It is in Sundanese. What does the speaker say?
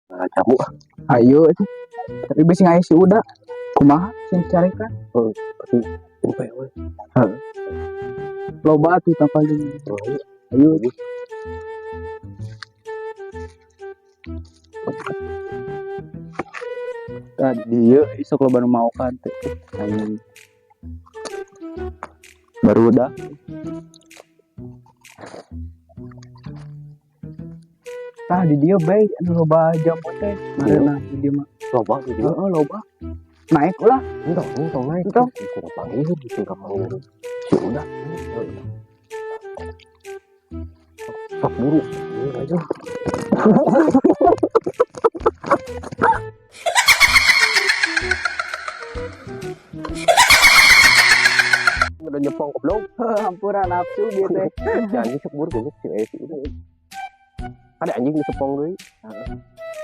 Nah, jamu ah. Ayo atuh. Tapi bisi aya si Uda. Kumaha sing dicarikan? Oh, pasti tempe we. Heeh. Loba atuh tangkal jeung. Oh, iya. Ayo. Tah di dieu isok loba nu maokan teh. Ayo. Baru udah. Tah di dieu bae anu loba jamu teh. Mareuna di dieu mah. Loba di dieu. Heeh, loba. Naik ulah. Entong, entong naik. Entong. Sing kapanggih, sing kapanggih. Si Uda. Sok buru. Ieu aja. Udah nyepong goblok. Hampura nafsu dia teh. Si anjing sok buru goblok si si Uda. Ada anjing di sepong deui.